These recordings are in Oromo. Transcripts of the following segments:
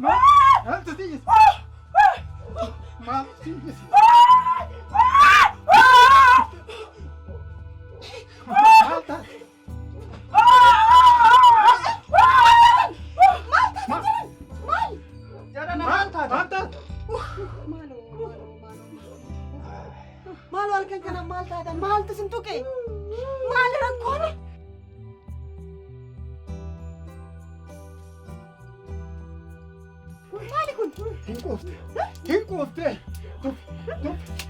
Maaltu si iyyisiise? Maaltu si iyyisiise? Maal taate? Maal taate? Maal taate? Maaloo, maaloo, maaloo. Maaloo halkan kana maal taatan? Maaltu sin tuqe? Maal rakkoon? Maali kun? Hin quufte. Hin quufte. Tuffi, tuffi.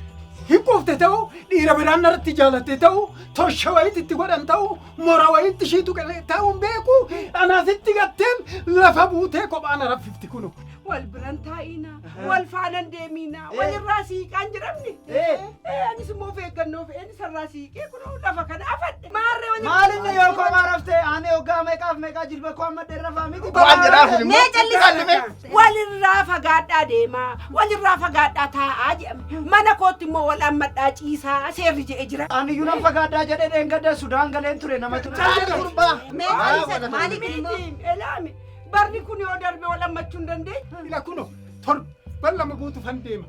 Hin quufte ta'uu dhiira biraan narratti jaalatte ta'uu tosha wayiitti itti godhan ta'uu mora wayiitti ishii tuqe ta'uu hin beeku anaasitti gatteen lafa buutee kophaa na raffifti kunu. Wal biran taa'ina, wal faanan deemina, walirraa siiqaan jedhamni. Anis immoo of eeggannoo fe'een isarraa siiqee kunoo lafa kana afadhe. Maarree wal Maal inni yoo kophaa raftee ani hoggaa meeqaaf meeqaa jilba koo amma dheerafaa miti. Waan jedhaaf immoo. Mee callisi. Walirraa fagaadhaa deemaa, walirraa fagaadhaa taa'aa jedhame. Mana kootti immoo wal ammadhaa ciisaa seerri jedhee jira. Ani iyyuu nan fagaadhaa jedhee dheengadda Sudaan galeen ture namatu. Gurbaa. Mee callisi. Maali kun immoo? Miti, elaami. Barri kun yoo darbe wal ammachuu hin dandeenye. Ila kuno torban lama guutuufan deema.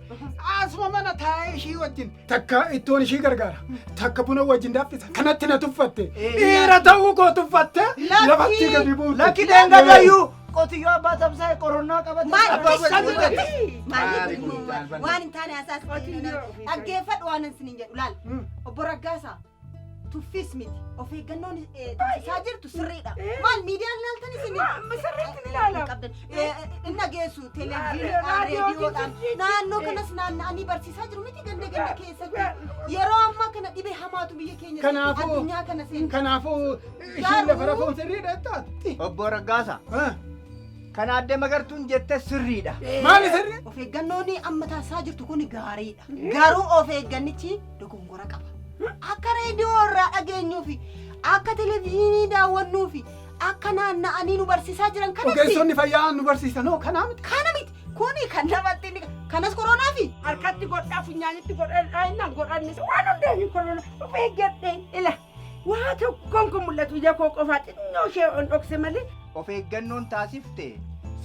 Asuma mana taa'ee ishii wajjin takka ittoon ishii gargaara. Takka buna wajjin danfisa. Kanatti na tuffatte. Dhiira ta'uu koo tuffatte. Lafatti gadi buute. Lakki dheengadda iyyuu qotiyyoo abbaa tamsaa'e qoronnaa qabate. Maal? Abbaa Maali Maali kun kun? immoo? Waan hin taane haasaa Dhaggeeffadhu waan isiniin jedhu laal. Obbo Raggaasaa. Tuffis miti. Of eeggannoon taasisaa jirtu sirriidha. Maal miidiyaan ilaaltan isin? Sirriitti ni ilaalama. Qabdan. Inni dhageessu televezyiiniidhaan, reediyoodhaan. Naannoo kanas naanna'anii barsiisaa jiru miti ganda ganda keessatti. Yeroo ammaa kana dhibee hamaatu biyya keenya seene, Kanaafuu addunyaa kana seene. kanaafuu ishiin lafa rafuun sirriidha taate. Obbo Raggaasa. Kana adde magartuun jette sirriidha. Maali sirri? Of eeggannoon amma taasisaa jirtu kun gaariidha. Garuu of eeggannichi dogongora qaba. Akka reediyoo irraa dhageenyuu fi akka televezyiinii daawwannuu fi akka naanna'anii nu barsiisaa jiran kanatti. Ogeessonni fayyaa nu barsiisan hoo kanaa miti. Kana miti. Kuni kan namatti inni kanas koronaa fi Harkatti godhaa funyaanitti godhadhaa innaan godhannis waan hundeenyu korona of eeggadhe ila. Waa tokkoon kun mul'atu ija koo qofaa xinnoo ishee on dhokse malee. Of eeggannoon taasifte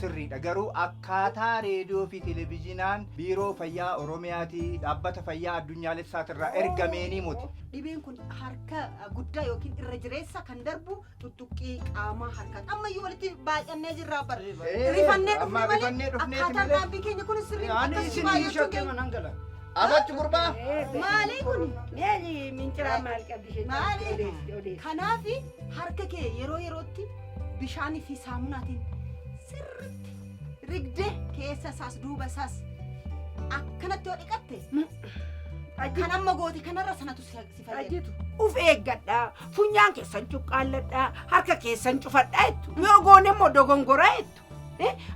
sirriidha garuu akkaataa reediyoo fi televezyiinaan biiroo fayyaa Oromiyaatii dhaabbata fayyaa addunyaalessaatirraa ergameenii muti. Dhibeen kun harka guddaa yookiin irra jireessa kan darbu tuttuqqii qaamaa harkaati. Ammayyuu walitti baay'annee jirraa bara. Rifannee dhufne Amma malee rifannee dhufneeti akkaataan malee. dhaabbii keenya kun sirrii Ani akkas isin baay'achuu shakkee keenya. manan gala. Abachi gurbaa. Maali kun? Meeli minciraa maal qabdi isheen? Maali? Kanaaf harka kee yeroo yerootti bishaanii fi saamunaatiin sirriitti rigdee keessa isaas duuba isaas akkanatti yoo dhiqatte kan amma goote kanarra sanatu si fayyada. Ajjeetu. Uf eeggadhaa, funyaan keessan cuqqaalladhaa, harka keessan cufadhaa jettu. Yoo goone immoo dogongoraa jettu.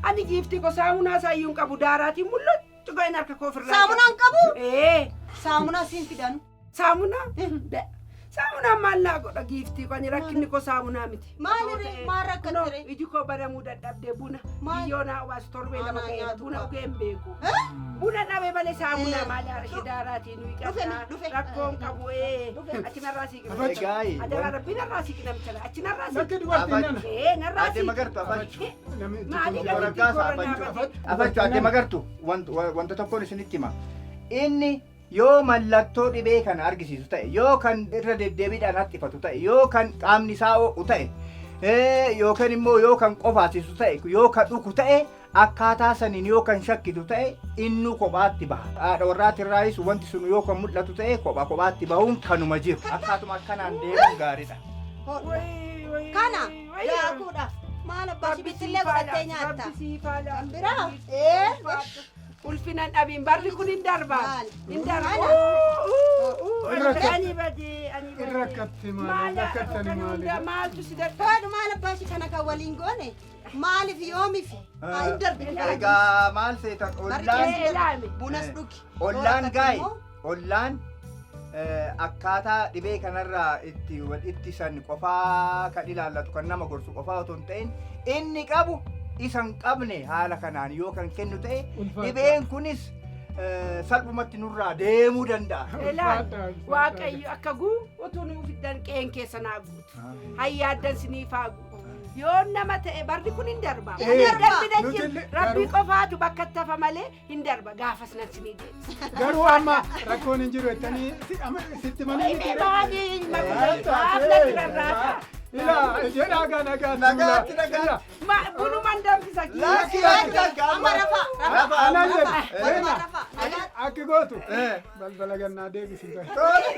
Ani giiftii koo saamunaa isaayyuu hin qabu daaraatiin mul'atu go'een harka koo ofirraa. Saamunaan qabu? Ee. Saamunaa siin fidanu. Saamunaa? Saamunaan maal naa godha giiftii koo ani rakkinni koo saamunaa miti. Maali maal rakkatte? Iji koo banamuu dadhabdee buna. Maal? Biyyoo naa obaasu torbee lama Anaa ga'ee nyaatu buna qaba. dhugee hin beeku. Buna dhabe malee saamunaa maal ishee daaraatiin nuyi Dhufe qabna. dhufe. Rakkoon qabu ee. Achi narraa siiqi. Egaa Adaraa rabbi narraa siiqi namicha achi narraa siiqi. Lakki dubartiin nana. Ee narraa adde siiqi. magartu abachu. Maali Obbo Raggaasa abachu. Abachu adde magartu wanta tokkoon isinitti hima. Inni yoo mallattoo dhibee kana argisiisu ta'e yoo kan irra deddeebiidhaan haxxifatu ta'e yoo kan qaamni isaa ho'u ta'e yookaan immoo yoo kan qofaasisu ta'e yoo kan dhuku ta'e akkaataa saniin yoo kan shakkitu ta'e innuu kophaatti baha. Haadha warraatirraayis wanti sun yoo kan mul'atu ta'e kopha kophaatti bahuun kanuma jiru. Akkaatuma akkanaan deemuun gaariidha. Kana daakuudhaaf maal abbaa shibittillee godhattee nyaatta. Kan biraa? Ee. Ulfinan dhabiin barri kun hin darba. Maal? Hin darba. Irra Ani badee ani badee. Rakkatte maali? Rakkattani maali? Maaltu si dadhabe? Faadhu maal abbaa ishii kana kan waliin goone maaliif yoomiif haa hin darbi. Egaa maal seetan Barri ollaan keessa Ilaami. Bunas dhugi. ollaan gaayi ollaan akkaataa dhibee kanarraa itti wal ittisan qofaa kan ilaallatu kan nama gorsu qofaa otoo hin ta'in inni qabu isa hin qabne haala kanaan yoo kan kennu ta'e dhibeen kunis salphumatti nurraa deemuu danda'a. Ilaali. Waaqayyo akka guutuu nuuf fiddan qe'een keessa naa guutu. Hayyaaddan siniif haa guutu. Yoo nama ta'e barri kun hin darba. Eh, Hin darbina nuti jira. illee Rabbii garuu- qofaatu bakka itti hafa malee hin darba. Gaafas nan sinii deebisa. Garuu amma rakkoon hin jiru jettanii sitti manii miti. Maali maaf natti rarraata? Ilaa jedhaa gaa nagaatti. Nagaatti, nagaatti. Bunuman danfisa kiyya. Lakki lakki lakki Amma rafa, rafa. Anaan jedhe. Rafa, Seena. rafa, nagaa. Akki gootu. Eh. Balbala gannaa deebisi. Tole.